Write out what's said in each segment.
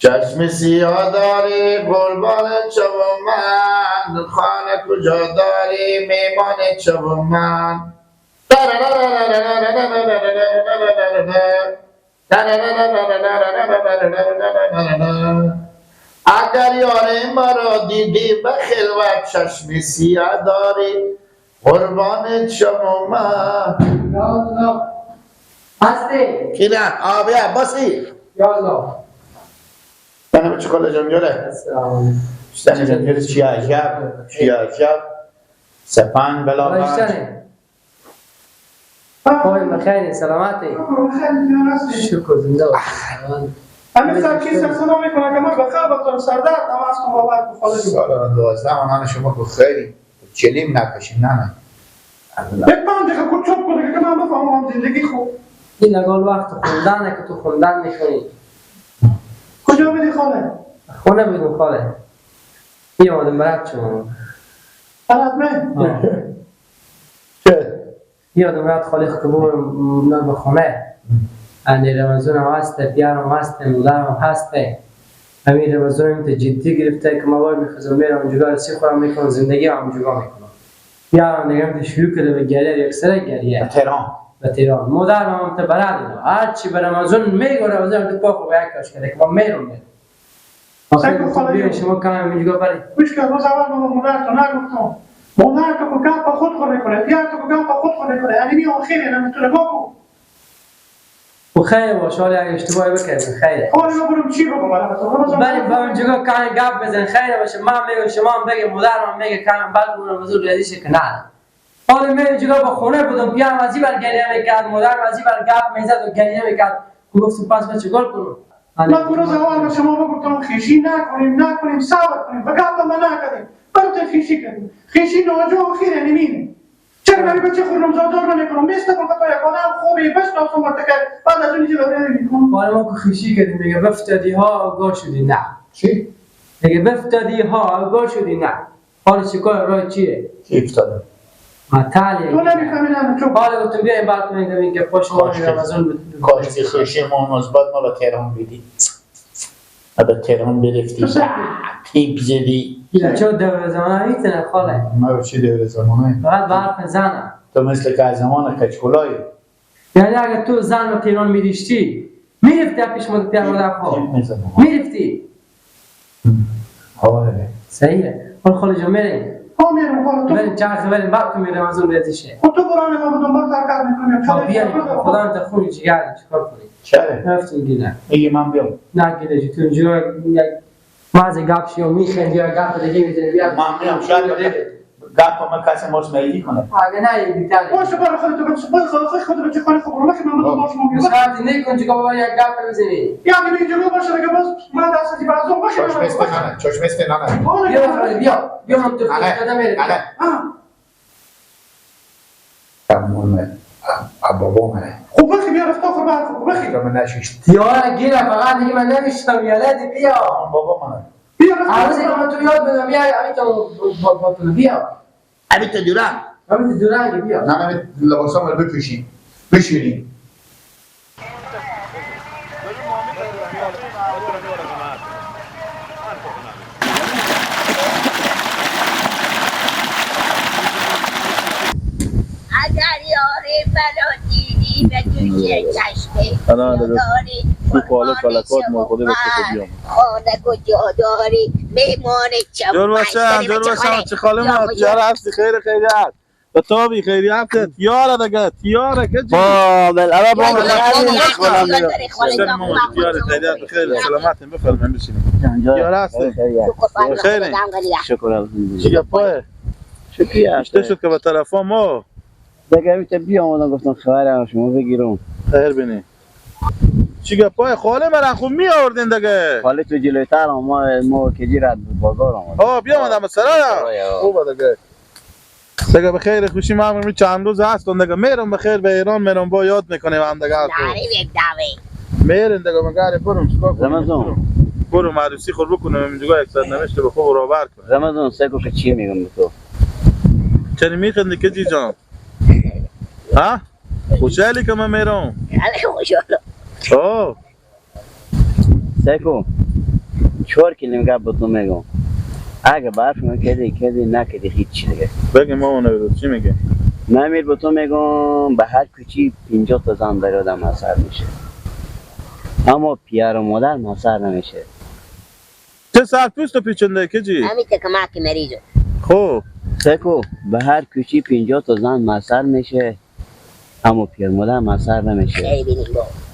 چشم سیاه داری قربان چو من، خانه کجا داری میمان چو من. اگر یار مرا دیدی به خلوت، چشم سیاه داری قربان چو من. یا الله هستی؟ کی نه؟ آبی عباسی. یا الله من چه کالا جمجوله؟ شتن جمجوله چی عجب؟ چی عجب؟ سپنگ بلا بنج. خوبی بخیر سلامتی. شکر زنده باشی. همین سر چیز صدا میکنه که من بخیر بخیر سردرد هم از تو باور کن خاله جون. سال 12 آنان شما که خیلی چلیم نکشیم. نه نه یک 5 دقیقه خود چوب کنه که من بفهمم زندگی خوب. این اگال وقت خوندنه که تو خوندن میکنی. کجا بودی خاله؟ خونه بودم خاله. بیامدم برات شما. برات من؟ چه؟ بیادم برات خاله که ببرم به خونه. اندی رمضان هم هسته، پیارم هسته، مادرم هسته. همین رمضان هم جدی گرفته که ما باید میخوزم میرم اونجا سی خورم میکنم، زندگی هم اونجا میکنم. پیارم دیگه هم شروع کرده به گریه، یک سره گریه. تهران. به تهران. مادرم هم تا برات اینا. هرچی به رمضان میگه رمضان تو پاک و یک کاش کرده که ما میرم. آخر بیاین شما کم اینجا برید. گوش کن روز اول ما مادر تو نگفتم. مادر تو گپ خود خور میکنه، پیار تو گپ خود خور میکنه. یعنی می آخری نمیتونه بگو. و خیر باشه، حالا اگه اشتباهی بکردیم خیره. حالا من برم چی بگم برام؟ بریم با اونجا کم گپ بزن خیره باشه. من میگم شما هم بگه، مادرم میگه کم بعد اون موضوع ریزی که نه. حالا من اینجا با خونه بودم، پیارم از این بر گریه میکرد، مادرم از این بر گپ میزد و گریه میکرد. گفتم پس من چیکار کنم؟ من روز اول به شما بگفتم خیشی نکنیم نکنیم صبر کنیم، به گپ من نکردیم، برات خیشی کردیم. خیشی ناجا خیره نمینه. چرا من بچه خورم زادار نمیکنم؟ میستم که تو یک آدم خوبی بشناسم ورته که بعد از اون چیزا نمیکنم. حالا ما که خیشی کردیم میگه بفتادی ها آگاه شدی نه. چی؟ میگه بفتادی ها آگاه شدی نه. حالا چیکار راه چیه؟ کی افتاده؟ متعالی. تو نمیفهمی نه چون حالا گفتم بیایم بعد میگم که پاش ما رمضان بود. کاش که خیشی ما مثبت ما به تهران بدی. به تهران برفتی. تیپ زدی. چه دور زمانه میتونه خاله؟ ما چه دور زمانه؟ فقط برف زنم. تو مثل که از زمان کچکولایی. یعنی اگه تو زن رو تهران میریشتی میرفتی پیش ما تهران مادر خود. میرفتی. آره. صحیحه. حالا خاله جان میریم. ها میرم خاله تو. بریم چرخ بریم بعد تو میرم از اون ریزشه. خب تو برو ما به دنبال حرکت میکنیم. خب بیا خدا انت خون جگر چیکار کنی؟ چرا؟ رفتیم گیره. میگه من بیام. نه گیره تو اینجا یک مازه گپ شیو میخندی یا گپ دیگه میزنی بیا. من میام شاید گپ من کسی ماش میگی کنه. اگه نه یه بیتره. باشه برو خودت بچه خودت بچه خانه خب برو من به دنبال شما میام. شرط نکن چیکار بابا یک گپ میزنی. یا اگه اینجا باشه دیگه باز من دست بازم باشه. چشم است نه چشم است نه. بیا بیا بیا من تو قدم میرم. تمام بابا منه. خب بخی بیا رفت آخر برف بخی. من نشیشت. یارا گیره فقط دیگه من نمیشتم یلدی بیا. بابا منه. بیا رفت. عروسی که من تو یاد بدم بیا همین تو با تو بیا. همین تو دوران. همین تو دوران بیا. نه نه لباسام رو بپوشیم. بشوریم. اگر یار مرا دیدی به توی چشم داری خانه کجا داری میمان چم جور باشم جور باشم چه خاله ما یار هستی خیر خیریت به تابی خیریت یاره دیگه تیاره که با بالعرب تیاره خیریت بخیر سلامت بفرمایید بشینید یاره هستی خیر شکر چی پای شکریه شد که به تلفن ما دیگه میته بیام گفتم خبر شما بگیرم خیر بینی چی گپای خاله مرا خوب می آوردین دیگه خاله تو جلوتر ما که جیرت بازار آمد آه بیا آمدم سلام خوبه دیگه دیگه بخیر خوشی ما می چند روز هستم دیگه میرم بخیر به ایران میرم با یاد میکنیم هم دیگه میرم دیگه مگاره برم چیکار کنم رمضان برم عروسی خود بکنم اینجا یک سرنوشت به خوب برابر کنم رمضان سگو که چی میگم به تو چرا میخندی که جی جان ها خوشحالی که من میرم خوشحالم اوه سیکو چهار کلمه گپ به تو میگم. اگه برف میکردی کردی نکردی هیچ دیگه. بگی مامان رو چی میگه؟ من میر به تو میگم به هر کوچی 50 تا زن داری آدم اثر میشه. اما پیار و مادر مسر نمیشه. چه سرپوست تو پیچنده که جی؟ همین تکمک مریضو. خب سکو به هر کوچی 50 تا زن مسر میشه اما پیر مادر مسر نمیشه.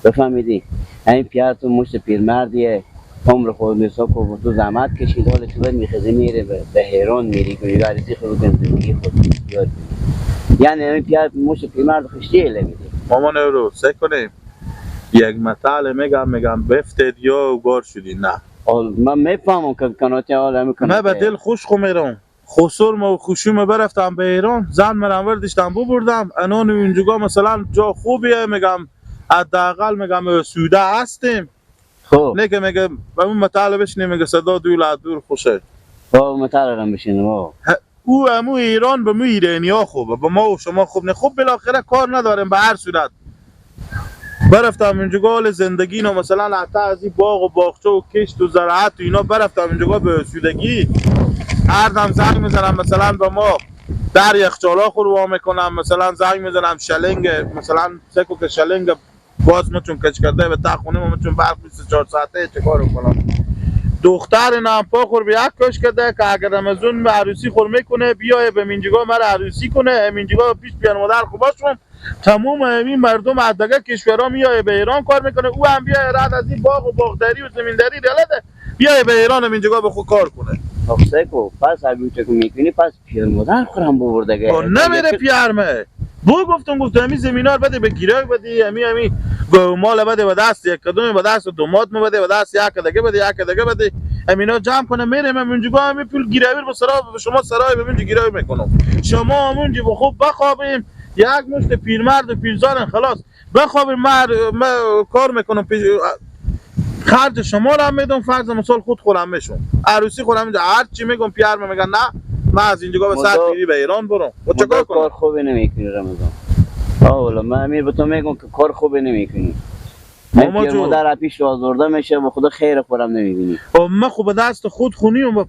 بفهمیدی؟ این پیار تو مشت پیرمردیه عمر خود حساب کن تو زحمت کشید حال تو میخزی میره به حیران میری که عروسی خود بکن زندگی خود یاد بگیری. یعنی این پیار مشت پیرمرد خشتی اله میده. مامان رو سه کنیم یک مثال میگم بفتید یا گار شدی نه. من میفهمم که کناتی حالا میکنه. من به دل خوش خو میرم. خسر ما و خوشوم برفتم به ایران زن مرم وردشتم ببردم انان اونجا مثلا جا خوبیه میگم حداقل میگم سوده هستیم. خب نه که میگم به اون مطالب بشینیم میگه صدا دور دور خوشه. خب مطالب هم بشینیم. او امو ایران به مو ایرانیا خوبه به ما و شما خوب نه. خوب بالاخره کار نداریم به هر صورت. برفتم اینجا حال زندگی نو مثلا حتی از این باغ و باغچه و کشت و زراعت و اینا برفتم اینجا به سودگی. هر دم زنگ میزنم مثلا به ما در یخچالا خور وا میکنم مثلا زنگ میزنم شلنگ مثلا سکو که شلنگ باز ما چون کش کرده به تا خونه ما چون برق 24 ساعته چه کارو کنم. دختر نام پا خور به یک کش کرده که اگر رمضان به عروسی خور میکنه بیای به منجگاه مرا عروسی کنه منجگاه پیش بیان مادر خو باشم تمام همین مردم از دیگه کشورها میای به ایران کار میکنه او هم بیای رد از این باغ و باغداری و زمینداری دلده بیای به ایران منجگاه به خود کار کنه. خب سکو پس اگه تو میکنی پس پیر مادر خورم ببرده گه. نمیره پیرمه. بو گفتم همین زمینا رو بده به گیرای بده همین مال بده به دست یک کدوم به دست دومات مو بده به دست یک دیگه بده یک دیگه بده همینا جمع کنه میریم همینجا همین پول گیراوی به سرای به شما سرای به اینجا گیراوی میکنم شما همونجا به خوب بخوابیم یک مشت پیرمرد و پیرزن خلاص بخوابیم من کار میکنم خرج شما رو هم میدم فرض مثال خود خورم میشم عروسی خورم اینجا هر چی میگم پیرم میگن نه من از اینجا به سر پیری به ایران برم و چیکار کنم؟ کار خوبی نمیکنی رمضان. آه من امیر به تو میگم که کار خوبی نمیکنی. من پیر مادر پیش آزرده میشه و خدا خیر خورم نمیبینی. من خب به دست خود خونی و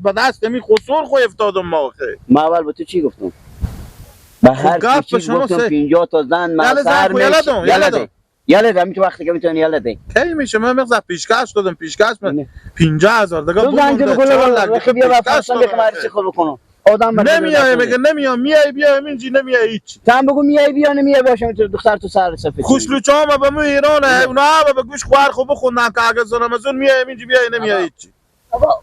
به دست می خسور خو افتادم ما آخه. من اول به تو چی گفتم؟ به هر چی گفتم 50 تا زن مسر میشه. یالا دم تو وقتی که میتونی یالا ده. کی میشه من مغز پیشکش دادم پیشکش من 50000 دیگه تو زنگ بگو بگو بیا افغانستان بیا عروسی خود بکنم. آدم نمیای میگه نمیام میای بیا همینجی نمیای هیچ. تو هم بگو میای بیا نمیای باشم تو دختر تو سر سفید. خوشلوچه هم به مو ایرانه اونا هم به گوش خوار خو بخوندن که اگه رمضان میای همینجی بیای نمیای هیچ. بابا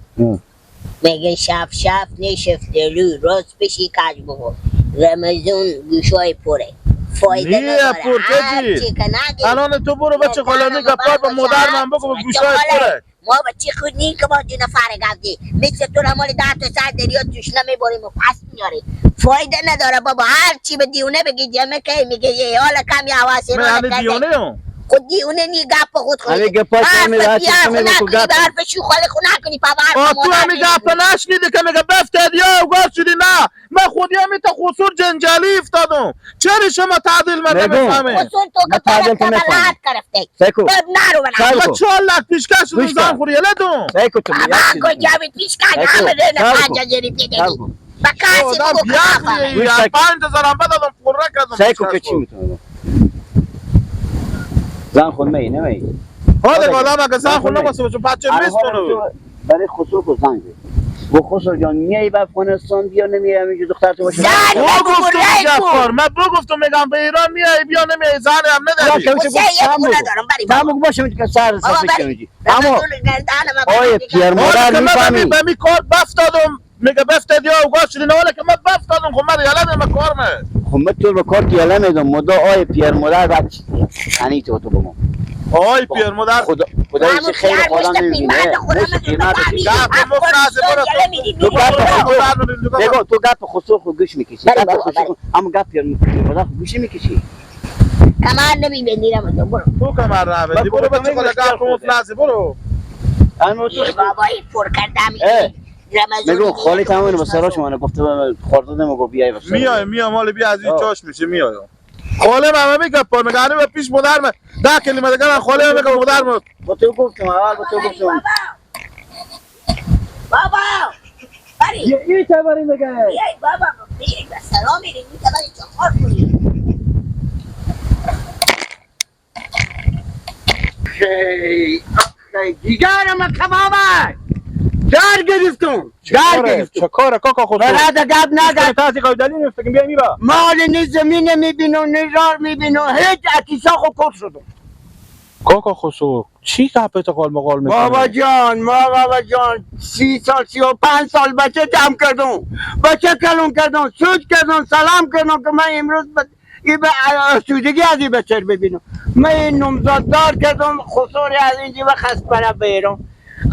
میگه شف شف نشفت رو راست بشی کج بخور رمضان گوشای پره فایده نداره. هر چی که نگی الان تو برو بچه خالانی گپار به مادر من بگو به گوشای پره. ما بچه خود نیم که با دو نفر گفتی مثل تو را مال 10 تا سر دریا توش نمیبریم و پس میاریم. فایده نداره بابا هر چی به دیونه بگی جمع که میگه یه حالا کم یه حواسی رو من دیونه خود دیونه نی گپ خود خودی همه گپا حرف نکنی به حرف شوخاله خو نکنی پا حرف تو همی گپ نشنیده که میگه بفتد یا گفت شدی نه من خودی همی تا خسور جنجالی افتادم چرا شما تعدیل من نمیفهمی خسور تو که تعدیل تو لحت کرفته سیکو نرو من 4 لک پیشکش شدم زن خوری یلدم سیکو تو بابا کجا پیشکش همه نه 5000 روپیه دادی با کسی بگو که 5000 هم بدادم خوره کردم سیکو که چی میتونم زن خود می نمی ها دیگه آدم اگه زن خود نباسه باشه بچه میستونه برای خسرو خود زنگ بزن گفت خسرو جان میای به افغانستان بیا نمیای همینجا دختر تو باشه زن بگو من بگفتم میگم به ایران میای بیا نمیای زن هم نداری تمام باشه که سر سفید میگی اما آیه پیر مادر میفهمی به می کار بفتادم میگه بفتادی یا گاش شدی نه که من بفتادم خب من یالا من کار نه خب من تو به کار یالا میدم مدا آیه پیر مادر بعد یعنی تو تو بگم آی پیر مادر خدا خدای خیر خدا نمیبینه بگو تو گپ خسرو خو گوش میکشی اما گپ پیر مادر خو گوش میکشی کمر نمیبندی رمضان برو تو کمر نبندی برو بچه خاله گپ مفلسه برو بابایی پر کردم میگم خالی تمام به سراش من گفته خوردن میگه بیای بس میای میام مال بیا از این چاش میشه میای خاله من میگه پر میگه به پیش مادر من 10 کلمه دیگه من خاله میگه مادر من با تو گفتم اول با تو گفتم بابا بری یه تبرین دیگه بیای بابا بیای به سلام میریم این تبری چخار کنیم. دیگرم کبابه در گرفتم در گرفتم. چه کاره کاکا خسرو؟ برادر گپ نگه تازی قایدلی نیست که بیای میبا مال نه زمین میبینم نه رار میبینم هیچ اتیسا خو کور شدم. کاکا خسرو چی گپت قال مقال میکنی؟ بابا جان ما بابا جان 30 سال 35 سال بچه جمع کردم، بچه کلون کردم، سود کردم، سلام کردم که من امروز آسودگی از این بچه ببینم. من این نمزاد دار کردم خسوری از اینجا و خست برم به ایران.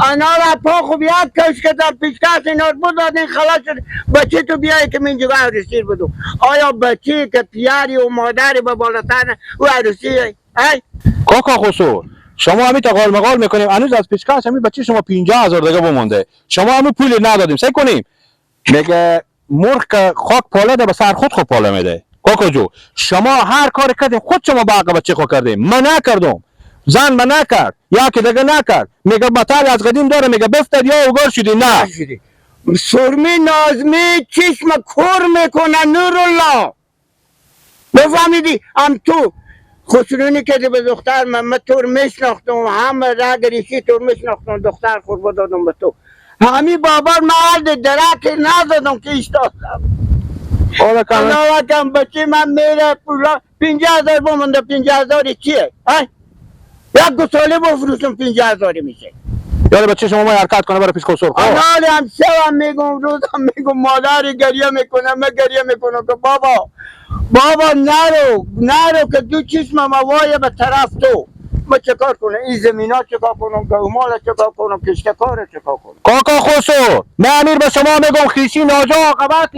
انا را پا خوب یاد کش کردم پیشکش اینا رو بدادین خلاص شد. بچه تو بیای که من اینجا عروسی بدم. آیا بچه که پیاری و مادری به بالاتر و عروسی ای؟ کاکا خسرو شما همین تا قال مقال میکنیم هنوز از پیشکش همین بچه شما 50,000 دیگه بمونده، شما همین پول ندادیم. سعی کنیم میگه مرغ که خاک پاله ده به سر خود خود پاله میده. کاکا جو شما هر کار کردیم خود شما با حق بچه خود کردیم، من نکردم، زن من نکرد یا که دیگه نکرد. میگه بطل از قدیم داره میگه بفتد یا اوگار شدی. نه سرمی نازمی چشم کور میکنه نورالله بفهمیدی. هم تو خسرونی کردی به دختر من تو رو میشناختم، هم رگ ریشی تو رو میشناختم، دختر خود دادم به تو. همی بابا مرد درک ندادم که ایستادم. الله کم بچه من میره پولا 50,000 بمونده. 50,000 چیه؟ یک گساله بفروشم 50,000 میشه. یالا بچه شما ما حرکت کنه برای پیش خسرو. آنال هم شبم میگم روزم میگم مادر گریه میکنه من گریه میکنم که بابا بابا نرو نرو که دو چشمم وای به طرف تو. ما چکار کنم؟ این زمینا چکار کنم؟ گومال چکار کنم؟ کشتکار چکار کنم؟ کاکا خسرو من امیر به شما میگم خیشی ناجا عاقبت.